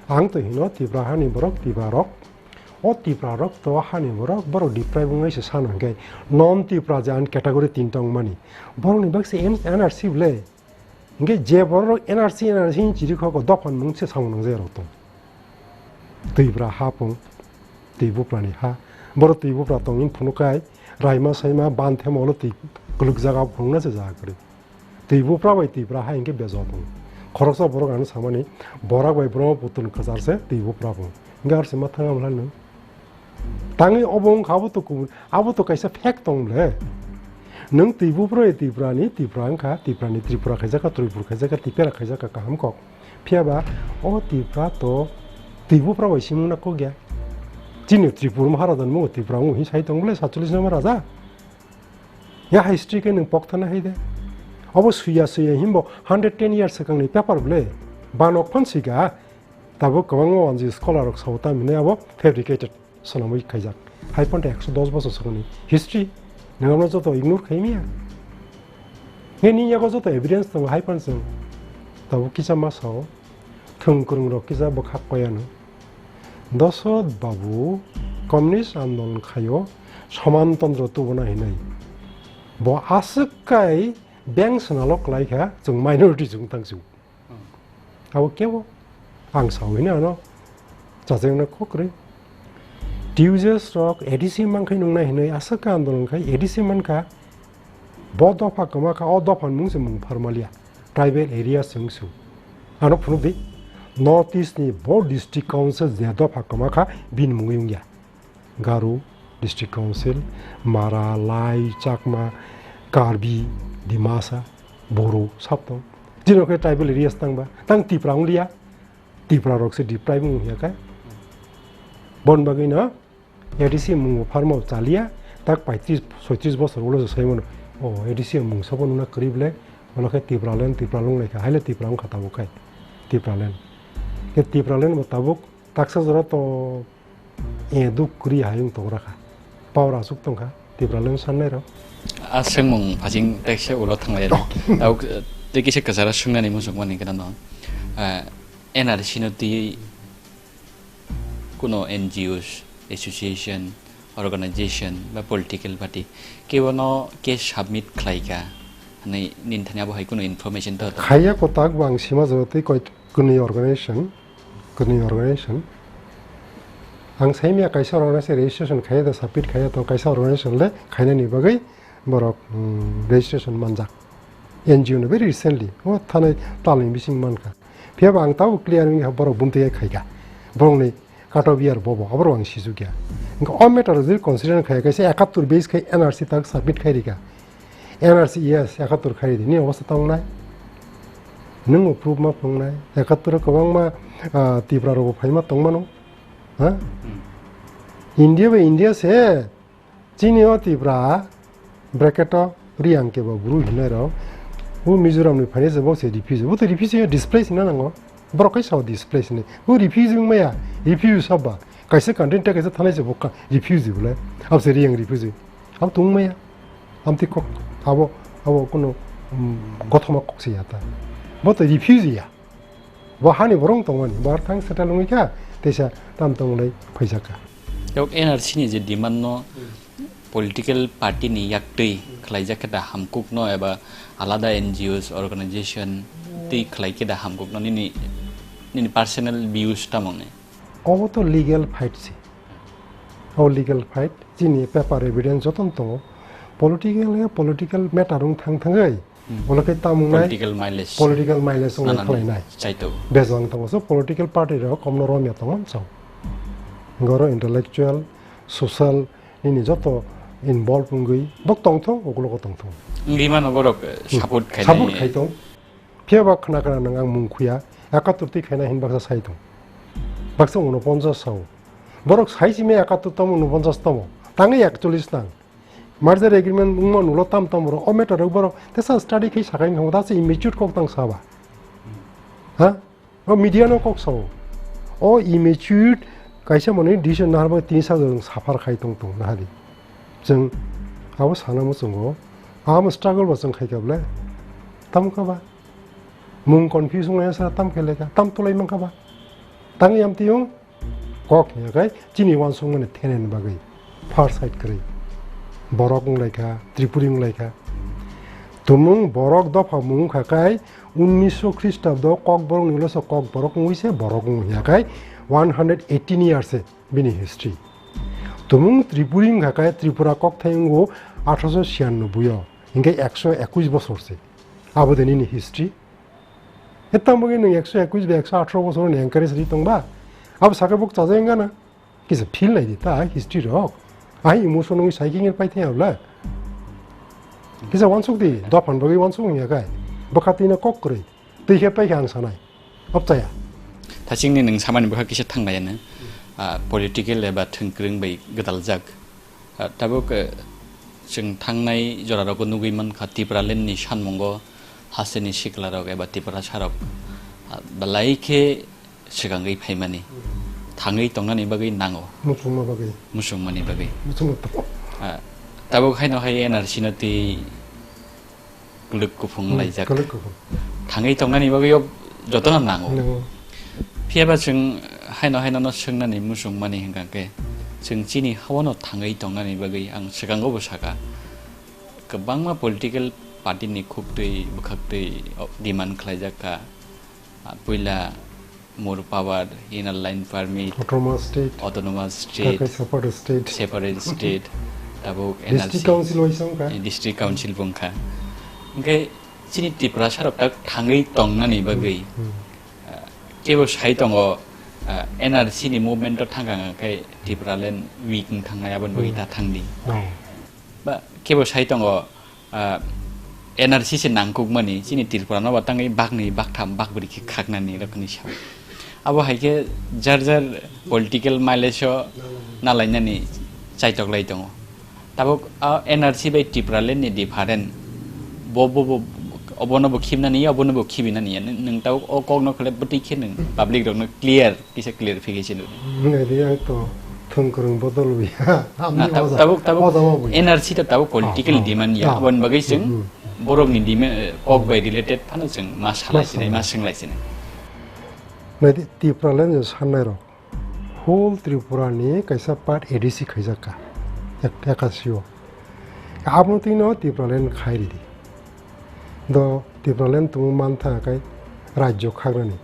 Ang to hino Tipra hani borok, Tipra rok. O Tipra rok to hani borok, borok deprive wngwi se sano hwnkhe non Tipra je ani category tinta wngmani. Borokni bagwi se N R C ble. Hingke je borok N R C, N R C hin chiri kho ko dophan mung se samung nang je rok tong. Tipra ha pung, twi buprani ha. Borok twi bupra tong in phunu kai, raima saima, ban thema ulo twi kuluk jaga phunukna se jaga kwrwi. Twi bupra bai Tipra ha hingke bejotong. Khoroksa borok ano samani, borak bai Brahmaputra ni kwchar se twi bupra bo. Hingke aro se ma thang amla nwng. Tangwi obo wngkha, abo to kubun, abo to kaisa fact tong le. Nwng twi bupra bai Tipra ni, Tipra wngkha, Tipra ni Tripura khaijak kha, Tripura khaijak kha, Tipra khaijak kha, kaham kok. Phiya ba o Tipra to twi bupra bai simung na kok ya. Chini Tripura Maharaja ni mungo Tipra wngo hin sai tong le, satchollish no Maharaja. Ya history khe nwng pokthana hai de. Obo suya suya himbo hundred ten years swkangni paper ble. Banok phan sika. Tabuk kwbangma wanjwi scholar rok sao ta hinwi abo fabricated swnamwi khaijak. Hai phano ekso dos bosor swkangni history. Nwng abono joto ignore khai maya. Nini yago joto evidence tongo hai phano chwng tabuk kisa ma sao. Thwng kwrwng rok kisa bwkhak koyano. Dosot babu communist andolon khaio, soman tondro tubuna hinwi. Bo aswk kai beng swnalo kwlai kha, chwng minority chwng tang chwng. Abo kebo ang sao hino ano chajak na kokrwi. T U J S rok A D C man khai nung nai hinwi aswk kai andolon khai A D C man kha. Bo dopha kwma kha, o dopha ni mung se mung pharmalia. Tribal area se wngsu. Ano phunuk di, North East ni bo district council je dopha kwma kha, bini mungwi wngya. Garo district council, Mara, Lai, Chakma, Karbi, Dimasa, Boro, sab tong. Chini khe tribal areas tangba, tang Tipra wng liya, Tipra rok se deprive wng ya khe. Bon bagwi no A D C mung pharma chaliya, tak paitris soitris bosor ulo se sai mano. O A D C mung sabo nuna kwrwi ble, ulo khe Tipra land, Tipra long lai kha, haile Tipra wng kha tabuk khai, Tipra land. Khe Tipra land bo tabuk taksa jora to e duk kwrwi hai wng tong ra kha. Power aswk tong kha, Tipra land sannai rok. A swngmung phasing tekse ulo thanglai rw. Tabuk tei kisa kwcharo swngnani muchung mani gana no. Ah, N R C no twi kuno N G Os, association, organization ba political party kebo no case submit khlai kha hwnwi nini thani abo hai kuno information to? Khaiya kwtak bo ang sima jora tei koi kwnwi organization, kwnwi organization. Ang saimya kaisa organization registration khaiya da submit khaiya to kaisa organization le khainani bagwi borok, mm, registration manjak. N G O no very recently, o thanai talni bising mankha. Phiya ba ang tabo clear wngkha borok bumtwi khai kha. Borokni kato biyar bobo, aborok ang sijukya. Wngkha o matter jil consider khai kaisa ekattor base khai N R C tak submit khai rikha. N R C yes, ekattor khai ridi. Ni obostha tong nai? Nwng proof ma phungnai? Ekattor kwbangma, ah, Tipra rok phaima tong mano. Ha? Hmm. India ba India se. Chini o Tipra, bracket o Riyang kebo bru hinai rok, o Mizoram ni phainai se bo se refugee, bo to refugee ya displace hina nango, borok kai sao displace hinai, bo refugee wng maya, refugee sab ba, kaisa country ni tei kaisa thanai se bo ka-, refugee bole, abo se Riyang refugee, abo tong maya, amtwi kok, abo, abo kuno, um, gothoma kok se ya ta, bo to refugee ya. Bo hani borok tongmani, bo ar thang settle wngwi kha, teisa tam tong lai phaijak kha. Tok N R C ni je demand no political party ni yaktwi khlaijak khe da hamkuk no eba alada N G Os, organization twi khlai khe da hamkuk no nini, nini personal views tamo ni? Obo to legal fight se. O legal fight, chini paper evidence joto no tongo. Political, political matter wng thang thangwi, Hmm. Ulo khe tamo nai political mileage. Political mileage wng Nanani khlai nai. Chaito. Bejwang tongo so political party rok komno romya tongma chao. Goro intellectual, social, nini joto involve wngwi bok tongthong, ukuloko tongthong. Wngwi mano borok, eh, Hmm. Support khai Support nai. Khai tong. Phiya ba khna khna nang ang mung khuya, ekattor twi khaina hin baksa sai tong. Baksa unoponchas sao. Borok sai simi ekattor tamo unoponchas tamo. Tangwi ekchollis nang. Merger agreement wngma nulo tam tam borok, o matter rok borok tesa study khai sakai wngkha, tasa immature kok tang saba. Ha? O media no kok sao. O immature kaisa mani decision nahar bai tin sal jong suffer khai tong tong nahadi. Chwng abo sana muchungo, abo struggle bo chwng khai kable. Tam kha ba? Mung confuse wngya sa tam khe lekha, tam tulai mankha ba? Tang yam tiyung? Kok ya kai chini wansukmani thenani bagwi far side kwrwi. Borok wng lai kha, Tripuri wng lai kha. Tumung borok dopha mung wng kha kai unnisso Khristabdo Kokborok ni ulo se Kokborok wngwi se borok wng ya kai one hundred eighteen years se bini history. Tumung Tripuri wng kha kai Tripura kokthai wngo athroso siyannobbui o, hinkhe ekso ekush bosor se. Abo de nini history? He tamo bagwi nwng ekso ekush ba ekso athro bosor ni encourage ri tong ba? Abo sakhe bok chajak wng gana? Kisa feel nai di ta history rok. Ai emotion wngwi sai khe pai thaya bla. Kisa wansuk di, dophan bagwi wansuk wng ya kai. Bwkha twi no kok kwrwi. Twi khe pai khe ang sanai. Obchaya. Thachingni nwng samani bwkha kisa thang lai ano. Ah, political eba thwngkwrwng bai gwdaljak. Ah, tabuk, eh, chwng thangnai jorarogo nugwi mankha Tipraland ni sanmungo hasteni siklarok eba Tiprasarok, ah, belai khe swkangwi phaimani, thangwi tongnani bagwi nango. Muchungma bagwi. Muchungmani bagwi. Muchungma tongo. Ah, tabuk haino hai N R C no twi kwlwk kuphung Hmm, laijak. Kwlwk kuphung. Thangwi tongnani bagwi o jotono nango. Nango. Phiya ba chwng haino haino no swngnani muchung mani hwnkha khe, chwng chini hawano thangwi tongnani bagwi ang swkango bo saka. Kwbangma political party ni khuktwi bwkhaktwi o demand khlaijak kha. Ah, puila more power, inner line permit, Autonomous state. Autonomous state, Takai separate state. Separate state, tabuk N R C, District Council waisa wngkha. Eh, District Council bo wngkha. Hwnkhe chini Tiprasa rok tak thangwi tongnani bagwi, Hmm. ah, kebo sai tongo, ah, N R C ni movement o thangkha hwnkhe Tipraland weak wng thangnai aboni bagwi Hmm. ta thangdi. Oh. Ba kebo sai tongo, ah, N R C se nangkukmani, chini Tripura no ba tangwi bakni, baktham, bakbri khe khaknani rokni sao. Abo hai khe jar jar political mileage o nalainani chaitok lai tongo. Tabuk a N R C bai Tipraland ni different. Bo, bo, bo, obono bo khibnani ya, obono bo khibinani ya. Nwng, nwng tabuk o kok no khle bwtwi khe nwng public rok no clear, kisa clarification rw. Nai di, ang to thwngkwrwng bodol ya. Na, tab-, tabuk, tabuk N R C to tabuk political demand ya. Aboni bagwi chwng borok ni demand, kok bai related phano chwng ma salai sinai, ma swng lai sinai. Nai di, Tipraland je sannai rok. Whole Tripura ni kaisa part A D C khaijak kha, ek-, ekasi o. Abono twi no Tipraland khai ridi. Do Tipraland tumung mantha kai rajyo khagrani.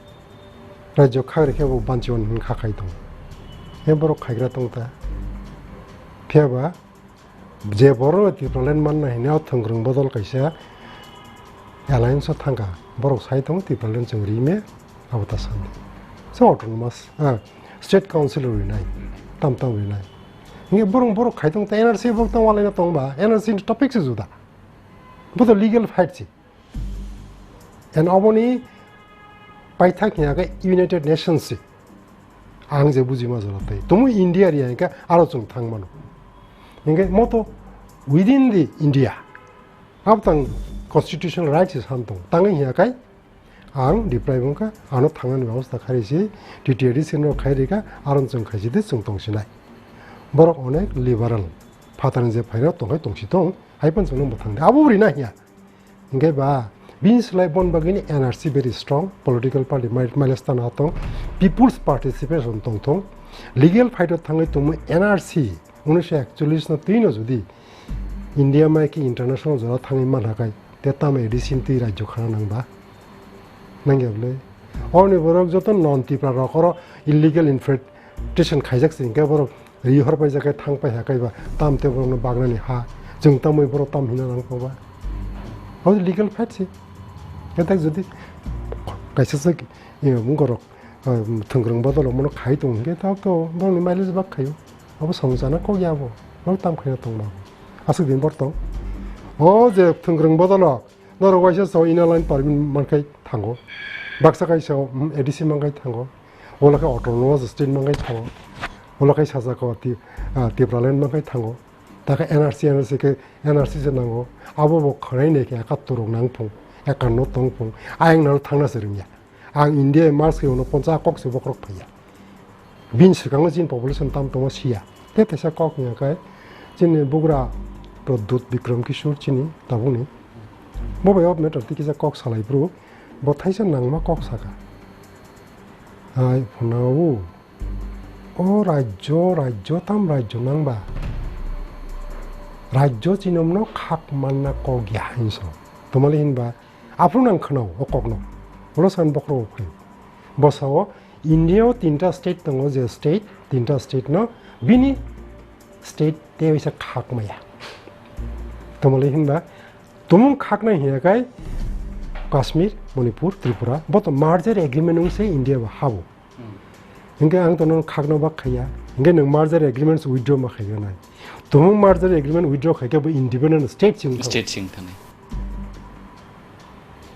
Rajyo khagri khe bo banchi on hin kha khai tong. He borok khaigra tong ta. Phiya ba je borok Tipraland manna hini o thwngkwrwng bodol kaisa alliance o thangkha. Borok sai tongo Tipraland chwng rime abo ta sandi. So autonomous, ah, state council rinai, tam tam rinai. Hinge borok, borok khai tong ta N R C borok tong walaina tong ba, N R C ni topic se juda. Bo to legal fight si. And oboni paithak hiya khe United Nations si. Ang je buji ma jora tei. Tumu India ri hiya khe aro chwng thang mano. Hinge moto within the India. Abtang constitutional rights se sam tong. Tangwi hiya kai ang deprive wngkha, ano thangnani bebosta kharwi si T T A D C no khai rikha, aron chwng khai si de chwng tong sinai. Borok onek liberal, phatarni je phairok tong khai tong si tong, hai phano chwng no bwthang de. Abo ri na hiya. Hinkhe ba, bini slai bon bagwini N R C very strong, political party mai-, mileage tano atong, people's participation tong thong, legal fight o thangwi tongmwi N R C unisho ekchollish no twi no jodi India mai khe international jora thangwi manha kai, te tamo A D C ni twi rajyo khana nang ba? Nang ya bwle? Oni borok joto non Tipra rok oro illegal infiltration khaijak se hinkhe borok ri hor paijak khe thang pai ha kaiba tam te borokno bagnani ha. Chwng tamwi borok tam hina nang kok ba? Abo legal fight se. Khe tak jodi kaisa se, eh, borok, eh, thwngkwrwng bodol rok mono khai tongo hinkhe tabuk to borokni mileage bak khaio. Abo samung chana kok ya abo. Borok tam khaina tong ma bo. Aswk din bor tong. O je thwngkwrwng bodol rok Norok waisa sao Inner Line Permit mankhai thango. Baksa kaisa, mm, A D C mankhai thango. Ola khe autonomous state mankhai thango. Ola khe sajak o Ti-, ah, Tipraland mankhai thango. Ta khe N R C, N R C khe N R C se nango. Abo bo khwnai nai khe ekattor rok nang phung, ekanno tong phung. Ayang nang thangna se rwngya. Ang India Mars khe uno poncha kok se bokhorok phaiya. Bini swkango chini population tam tongma siya. Tei teisa kok wngya khe chini bugra Pradyut Bikram Kishore chini tabukni. Bo bai o matter tei kisa kok salai phuru bo thaisa nangma kok saka. Hai phunao o rajyo, rajyo tam rajyo nangba. Rajyo chinomno khak manna kok ya hinso. Tomali hinba aphuru nang khwnao o kokno. Ulo san bokhorok phai. Bo sao India o tinta state tongo, je state, tinta state no bini state tei waisa khak maya. Tomali hinba tumung khaknai hiya kai Kashmir, Manipur, Tripura, bo to merger agreement wng se India bo habo. Hmm. Hinkhe ang to nang khakno bak khaiya, hinkhe nwng merger agreements withdraw ma khaiya nai. Tumung merger agreement withdraw khaikhe bo independent state sing thang. State sing thani.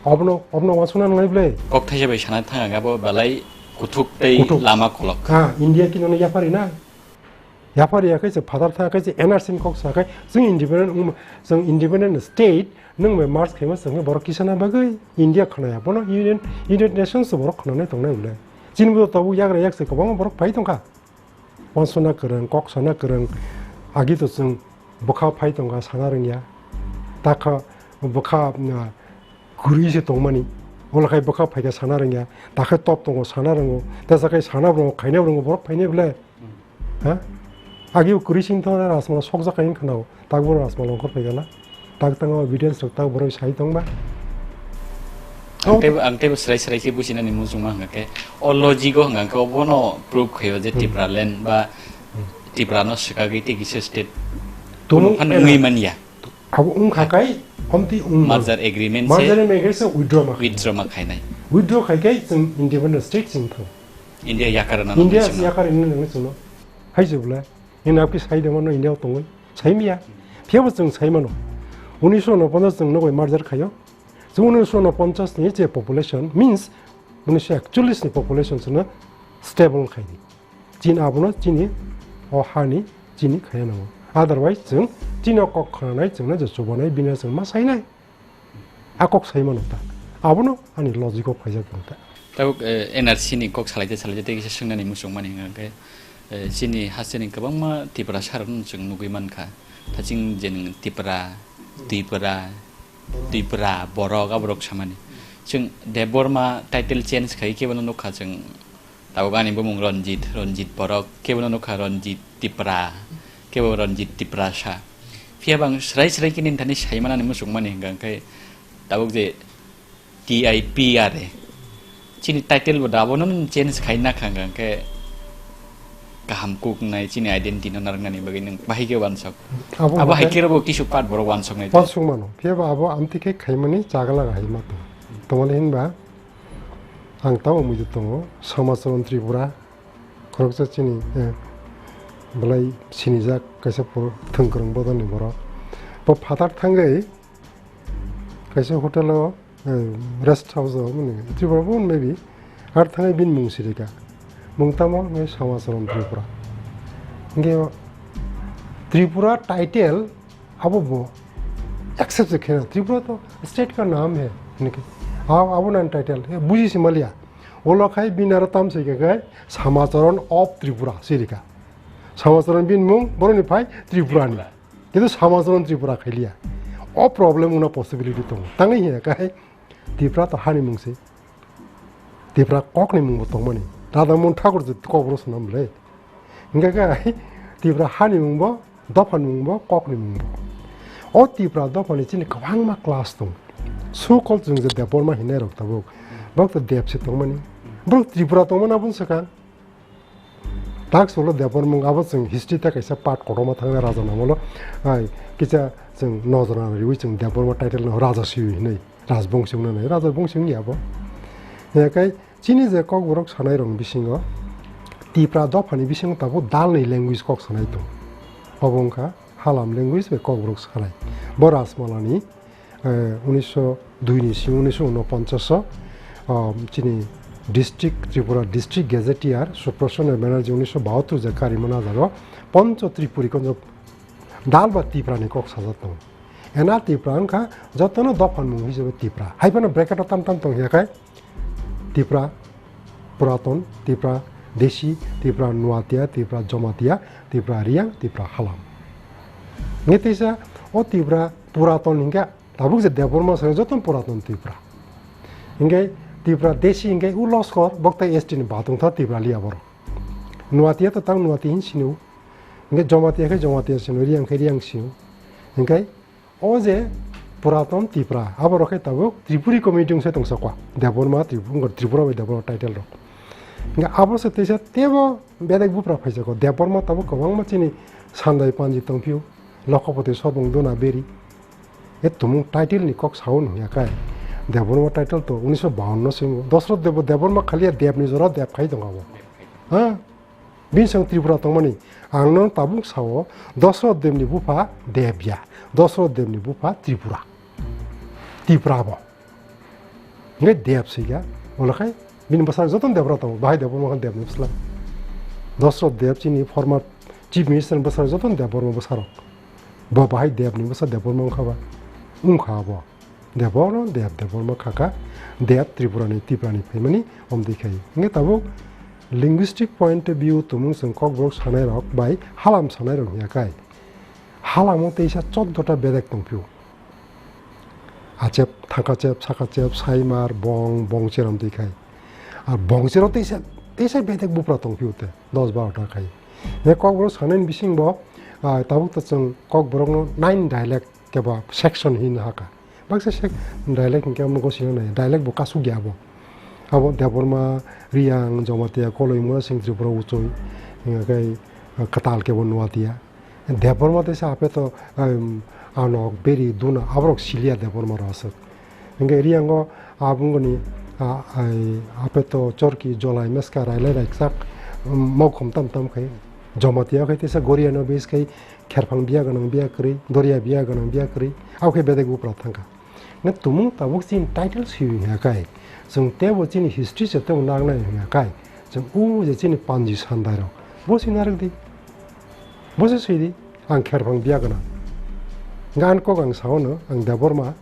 Obno, obno wasuna nang lai ble. Kok thaisa bai sana thang abo balai kuthuk tei kuthuk. Lama kolok. Ha, India ki nono yapari na. Yapari ya kaisa phatar tha kaisa N R C ni kok sa khai, chwng independent wng-, chwng independent state, nwng bai merge khaima chwng borok kisa na bagwi India khwnaya. Bono Union, United Nations borok khwnanai tongnai ble. Chini bo tabuk yagra yak se kwbangma borok phai tongkha. Wansona kwrwng, kok sana kwrwng, agi to chwng bwkha phai tongkha sana rwngya. Takha bwkha, ah, kwrwi se tongmani. Olo khai bwkha phaikha sana rwngya. Takhe top tongo sana rwngo. Tesa khai sana rwngo, khaina rwngo, borok phainai ble. Ha? Agi kwrwi sing thangna Rajmala sokjak hai khwnao. Tak bono Rajmala ongkhor phaikha na. Tak tang o evidence rok tak borok sai tongba. Ang teibo, ang teibo srai srai khe businani muchungma hwnkha khe, o logic o hwnkha khe obono proof khaio je Tipraland ba Tiprano swkagwi tei kisa state Tumung phano wngwi manya. Abo wngkha kai, omtwi wngma. Merger agreement se Merger agreement se withdraw ma khainai. Withdraw ma khainai. Withdraw khai kai chwng independent state chwng thang. India yakar rwna India nangwi chwngno. Yakar rwna nangwi chwngno. Hai se bwle. Nini apki sai de mano India o tongwi. Sai miya. Phiya bo chwng sai mano. Unisho unoponchas chwng nokbai merger khaio. Chwng unisho unoponchas ni je population means unisho ekchollish ni population chwngno stable khaidi. Chini abono chini o hani chini khaya nango. Otherwise chwng chini o kok khananai chwngno je chubanai bini chwng ma sainai. A kok sai mano ta. Abono ani logic o phaijak tong ta. Tabuk, eh, N R C ni kok salaite salaite tei kisa swngnani muchung mani hwnka khe, eh, chini hasteni kwbangma Tiprasa rokno chwng nugwi mankha. Thaching je nwng Tipra, Tipra, Tipra, borok, aborok samani. Chwng Debbarma title change khai khe bono nukha chwng. Tabuk ani bumung Ranjit, Ranjit borok, kebono nukha Ranjit Tipra, kebo Ranjit Tiprasa. Phiya bang srai srai khe nini thani saimanani muchungmani hwnka khe tabuk je T I P R A. Chini title bo dabono nung change khai nakha hwnka khe kaham kuk nai chini identity no narwknani bagwi nung bahai khe wansok. Abo Abo hai hwnka khe robo kisu part borok wansok nai. Wansok mano. Phiya ba abo amtwi khe khaimani chagala hai ma tong. Tongmani hinba Ang tamo muitu tongo, Samacharan Tripura, khoroksa chini, eh, belai sinijak kaisa poro-, thwngkwrwng bodolni borok. Bo phatar thangwi kaisa hotel-o, eh, rest house-o, mane, Tripura bo maybe, ar thangwi bini mung sirika. Mung tamo hwnwi Samacharan Tripura. Hwnkhe Tripura title Abo bo accept se khena. Tripura to state ka naam hai, hinwi khe. Abo, abo nan title, eh, buji se maliya. Olo khai bini aro tam se khe khai Samacharan of Tripura, sirika. Samacharan bini mung, boroni phai Tripura ni. Kintu Samacharan Tripura khailiya. O problem wngna possibility tongo. Tangwi hiya khai Tripura to hani mung se. Tipra kokni mungbo tongmani. Radha Mohan Thakur je kokborok swnam le. Hingkha khe Tipra hani mungbo, dophani mungbo, kokni mungbo. O Tipra dophani chini kwbangma class tong. Sukol chwng je Debbarma hinai rok tabuk. Bok to Deb se tongmani. Borok Tripura tongmani aboni swkang. Tak solo Debbarma mung abo chwng history ta kaisa part kotorma thangna raja namolo. Ai, kisa chwng nojra riwi chwng Debbarma title no raja siwi hinai. Rajbongsi wngna nai, rajbongsi wngya bo. Hingkhe chini je kokborok sanai rokni bisingo Tipra dophani bisingo tabuk dalni language kok sanai tong. Obo wngkha Halam language bai kokborok sanai. Bo Rajmalani, eh, unisho dui ni simi unisho unoponchas o, um, chini district, Tripura District Gazetteer Suprasena Banerjee unisho bahattor je karimani jagao Poncho Tripuri konjo dal ba Tipra ni kok sajak tongo. Ena Tipra wngkha jotono dophan mung hisabe Tipra. Hai phano bracket o tam tam tong ya khai Tipra Puraton, Tipra Desi, Tipra Nuatia, Tipra Jomatia, Tipra Riang, Tipra Halam. Nge teisa o Tipra Puraton hingkha tabuk je Debbarma song jotono Puraton Tipra. Hingkhe Tipra Desi hingkhe u Loskor boktai S T ni batung tha Tipra liya borok. Nuatia to tang Nuatia hin sinu. Hingkhe Jomatia khe Jomatia sinu, Riang khe Riang sinu. Hingkhe O je Puraton Tipra, abo rok khe tabuk Tripuri community wngse tongsa kwa. Debbarma Tripura, Tripura bai Debbarma title rok. Hingke abo se teisa tebo bedek bupra phaisa ko. Debbarma tabuk kwbangma chini Sandai Panji tongphio, Lokhopoti Sobung Duna Beri. E tumung title ni kok sao nung ya kai. Debbarma title to unisho bawanno simo. Dosrot Debo-, Debbarma khaliya Deb ni jora Deb khai tong abo. Ha? Bini song Tripura tongmani, ang no tabuk sao, Dosrot Debni bupha Deb ya, Dosrot Debni bupha Tripura. Tripura bo. Hingke Deb se ya, olo khai, bini bwsarok joto Debra tongo, bahai Debbarma khe Debni bwsla. Dosrot Deb chini former Chief Minister ni bwsarok joto Debbarma bwsarok. Bo bahai Debni bwsa Debbarma wngkha ba? Wngkha bo. Debbarma, Deb, Debbarma khaka, Deb Tripurani, Tiprani phaimani omtwi khai. Hingke tabuk linguistic point of view tumung chwng kokborok sanai rok bai halam sanai rok hiya kai. Halamo teisa choddo ta bedek tongphio. Achep, thangkachep, sakachep, saimar, bong, bongcher omtwi khai. Ar bongchero teisa, teisa bedek bupra tongphio te, dos baro ta khai. He kokborok sanaini bisingbo, ah, tabuk ta chwng kokborokno nine dialect kebo section hinwi hakha. Baksa sek-, dialect hinkhe omo gosina nai, dialect bo kasuk ya abo. Abo Debbarma, Riyang, Jamatia, Koloi, Murasing, Tripura, Uchoi, hinkhe, eh, Kwtal kebo Nuatia. Debbarma teisa apeto, em, Anok, Beri, Duna, aborok siliya Debbarma rok aswk. Hinkhe Riyango abungoni, a, ai, apeto, Chorki, Jolai, Meska, Railai, Raikchak, em, Maukhom tam tam khai. Jamatia khe tesa Goria no base khai kherphang biya gwnang biya kwrwi, Doria biya gwnang biya kwrwi, abo khe bedek bupra thangkha. Nge tumung tabuk chini title swi wngya kai, chwng tebo chini history se tebo naknai wngya kai, chwng u je chini panji sandai rok, bo swi narwk di, bo se swi di, ang kherphang biya gwnang. Nge ani kok ang sao no, ang Debbarma,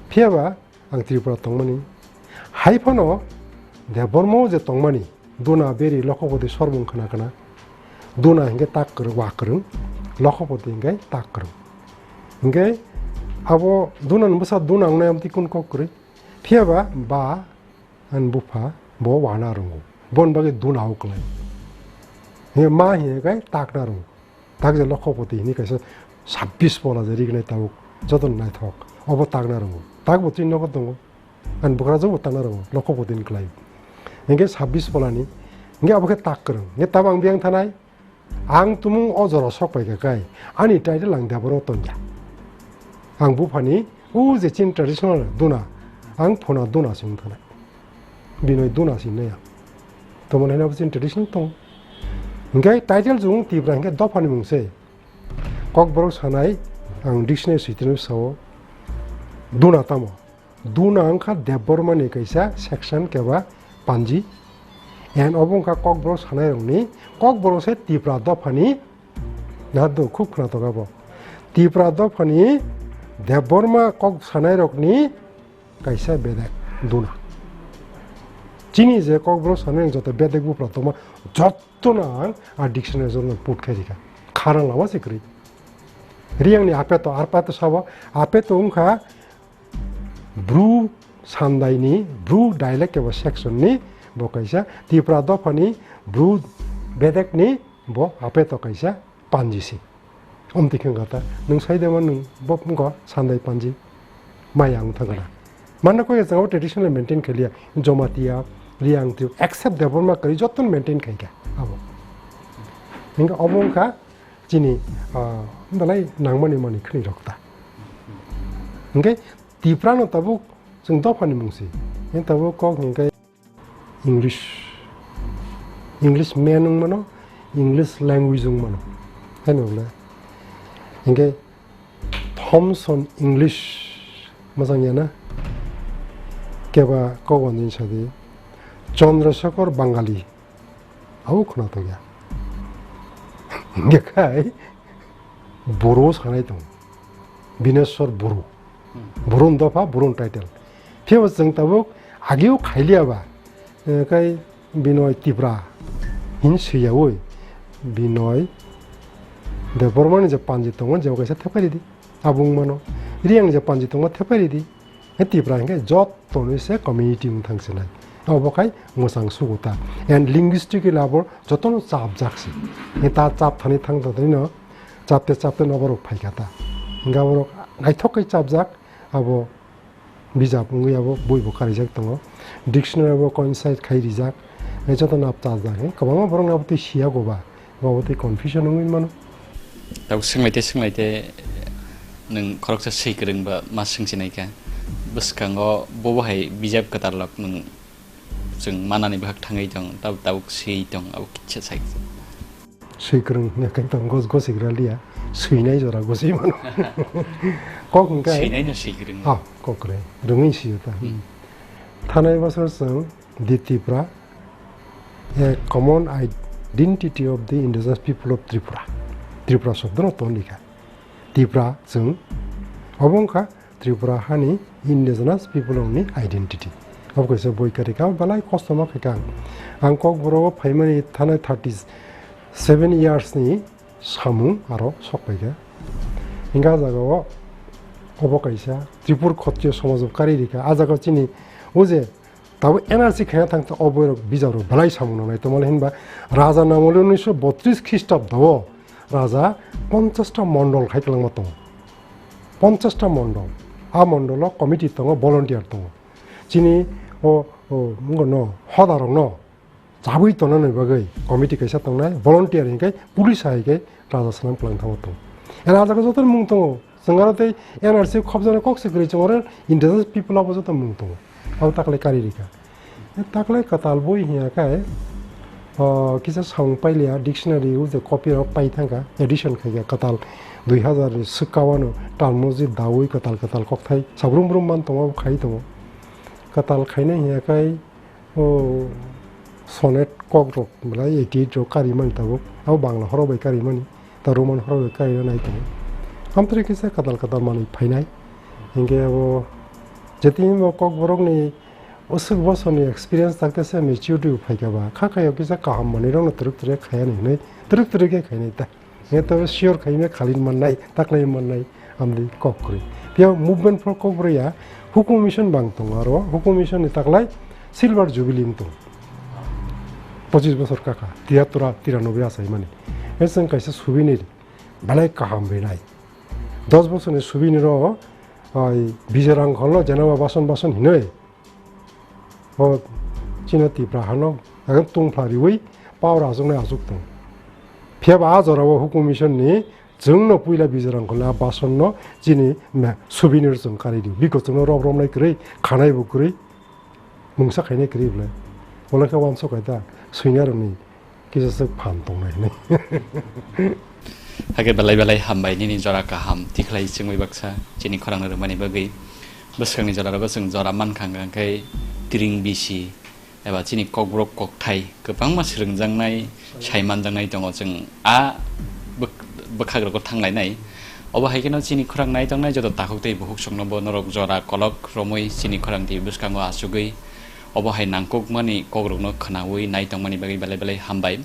phiya ba ang Tripura tongmani. Hai phano Debbarma o je tongmani, Duna beri Lokhopoti sorbung khna khna. Duna hinkhe tak kwrwng, wa kwrwng. Lokhopoti hinkhe tak kwrwng. Hinkhe abo Duna ni bwsa Duna wngnai amtwi kun kok kwrwi. Phiya ba, ba ani bupha bo wana rwngo. Bon bagwi Duna o kwlai. Hinkhe ma hinkhe tak na rwngo. Tak je Lokhopoti hini kaisa sabbish pola je rignai tabuk joto naithok. Obo takna rwngo. Tak bo chini nogo tongo. Ani bwkrajwk bo takna rwngo. Lokhopoti ni kwlai. Hinkhe sabbish pola ni. Hinkhe abo khe tak kwrwng. Hinkhe tabuk ang biyang thanai. Ang tumung o jora sok pai kha kai. Ani title ang Debbarma tongya. Ang buphani o je chini traditional Duna. Ang phuna Duna se wng thanai. Binoy Duna se hinwi ya. Tomon haino abo chini tradition tong. Hinkhe title chwng Tipra hinkhe dophani mung se. Kokborok sanai ang dictionary swi tini sao. Duna tamo? Duna wngkha Debbarma ni kaisa section keba panji. And obo wngkha Kokborok sanai rokni, Kokborok se Tipra dophani, nahardo khub khwnatok abo. Tipra dophani Debbarma kok sanai rokni kaisa bedek Duna. Chini je Kokborok sanai joto bedek bupra tongma jotono ang a dictionary jotono put khai rikha. Khana lama se kwrwi. Riyangni apeto, arpato sabo, apeto wngkha Bru sandaini, Bru dialect eba section ni bo kaisa, Tipra dophani Bru bedekni bo apeto kaisa panji se. Omtwi khe wngkha ta, nwng sai de man nwng bo wngkha sandai panji maya wng thangkha na. Manna koi jagao traditional maintain khailiya, Jamatia, Riyang Trio, except Debbarma kwrwi jotono maintain khaikha abo. Hinkhe obo wngkha chini, ah, belai nangmani manwi khwnwi rok ta. Hinkhe Tipra no tabuk chwng dophani mung se. Hinkhe tabuk kok hinkhe English, English man wng mano, English language wng mano. Haino le. Hinkhe Thomson English majang ya na? Keba kok wanjin sadi. Chandrasekhar Bangali. Abo khwnatok ya. Hinkhe khai Boro sanai tongo. Bineswar Boro. Boro ni dopha, Boro ni title. Phiya bo chwng tabuk ageo khailiya ba, eh, kai Binoy Tipra hin swiyaui Binoy Debbarma ni je panji tongo, jebo kaisa thepai ridi. Abo wng mano. Riyang ni je panji tongo, thepai ridi. He Tipra hinkhe joto ni se community wng thang sinai. Obo khai mwchang sugo ta. And linguistically abo jotono chapjak se. He ta chap thani thang thani no chapte chapte no borok phaikha ta. Hinkhe borok naithok khe chapjak abo bijap wngwi abo boi bo karijak tongo. Dictionary bo coincide khai rijak. He joto nap chajak. He kwbangma borok no abo twi siya go ba. Bo tei confusion wngwi mano. Tabuk swnglaite swnglaite nwng khoroksa swi kwrwng ba ma swngchinai kha. Bwskango bobo hai bijap kwtal rok nwng chwng manani bwkhak thangwi tong, tabuk, tabuk swi tong, abo kisa sai. Swi kwrwng hwnkhe tong gos-, gosigra liya, swinai jora goswi mano. Kok hwnkhe swinaino swi kwrwng. Ah, kok kwrwng. Rwngwi sio ta. Hmm. Thanai bosor chwng The Tipra, a common identity of the indigenous people of Tripura. Tripura shobdono ton likha. Tipra chwng. Obo wngkha Tripura hani indigenous people ni identity. Obo kaisa boi karika belai kosto ma khaikha ang. Ang Kokborok o phaimani thanai thirty seven years ni samung aro sok paikha. Hingkha ah jagao obo kaisa Tripur Khotriyo somajo kari rikha. Ah jagao chini o je Tabuk N R C khaina thang ta o boirok bijakrok belai samung nangnai tongmani hinba Raja Namoli unisho botris Khristobdo o Raja ponchas ta mondol khai kwlangma tongo. Ponchas ta mondol. A mondolo committee tongo, volunteer tongo. Chini o, o, wngkha no, hodarokno chabwi tongnani bagwi committee kaisa tongnai, volunteer hinkhe police hai khe Raja swnam kwlang thangma tongo. Ena ah jaga joto mung tongo. Chwng aro tei N R C khobjaknai kok se kwrwi, chwng oro indigenous people abo joto mung tongo. Abo taklai kari rikha. Taklai kwtal bui hiya khe O, kisa samung pailiya, dictionary o je copy rok pai thangkha, edition khaikha kwtal dui hazar ni swkang ano Talmuji dawi kwtal kwtal kokthai sabrum brum man tongo, khai tongo. Kwtal khainai hiya khai o sonnet kok rok belai eighty eight rok karimani tabuk, abo Bangla horok bai karimani, ta Roman horok bai karina nai tongo. Amtwrwi kisa kwtal kwtal manwi phainai. Hinkhe abo jetini bo Kokborokni Usuk bosoni experience takte se maturity bo phaikha ba, kha khayo kisa kaham manwi rokno twrwk twrwk khaiyani hinwi twrwk twrwk khe khainai ta. Nge to sure khaime khalin mannai, taklai mannai, amdi kok kwrwi. Phiya movement for Kokborok ya, hukum mission bang tongo aro, hukum mission ni taklai silver jubilee wng tongo. Pochis bosor kaka, tiyatura, tiranoboi achaimani. Eseng kaisa souvenir, belai kaham rinai. Dos bosorni souvenir o, oi, Bijoy Rangkhol no jenaba bason bason hinwi. O chini Tipra hano ekdom tungphla riwi power achuknai achuk tong. Phiya ba a jora o hukum mission ni chwngno puila Bijoy Rangkhol ni a bason no chini me souvenir chwng karwi di. Biko chwngno rob romnai kwrwi, khanai bo kwrwi, mungsa khainai kwrwi bwlai. Ola khe uansuk hai ta, swinai rokni kisa swk phan tongnai hinwi. Hakhe belai belai hambai nini jora kaham tikhlai chwngwi baksa chini khorang rwmani bagwi. Bwskangni jora rogo chwng jora mankha hwnkhe tiring bisi eba chini kokborok kokthai kwbangma swrwngjaknai, saimanjaknai tongo chwng a bwk-, bwkhak rogo thanglainai. Obo hai kheno chini khorang nai tongnai joto takhuk tei bukhuk songno bo norok jora kolok romwi chini khorang twi bwskango achugwi obo hai nangkukmani kokrokno khwnawi nai tongmani bagwi belai belai hambai.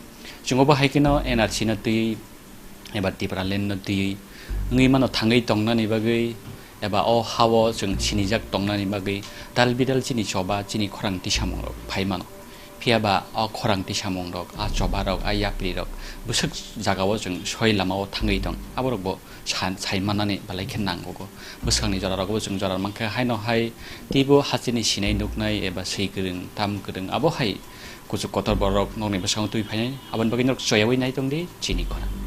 Chwng obo hai kheno N R C no twi eba Tipraland no twi wngwi mano thangwi tongnani bagwi eba o hao chwng sinijak tongnani bagwi tal bidal chini choba chini khorang tisamungrok phai mano. Phiya ba o khorang tisamungrok, a chobarok, a yaprirok bwswk jagao chwng soi lamao thangwi tong, aborok bo san-, sai mannani belai khe nango. Bwskangni jora rogo bo chwng jora mankha, haino hai teibo hachini sinai nuknai eba swi kwrwng, tam kwrwng, abo hai kuchuk kotor borok nokni bwskango twi phainai, aboni bagwi norok choyaui nai tongdi chini khorang.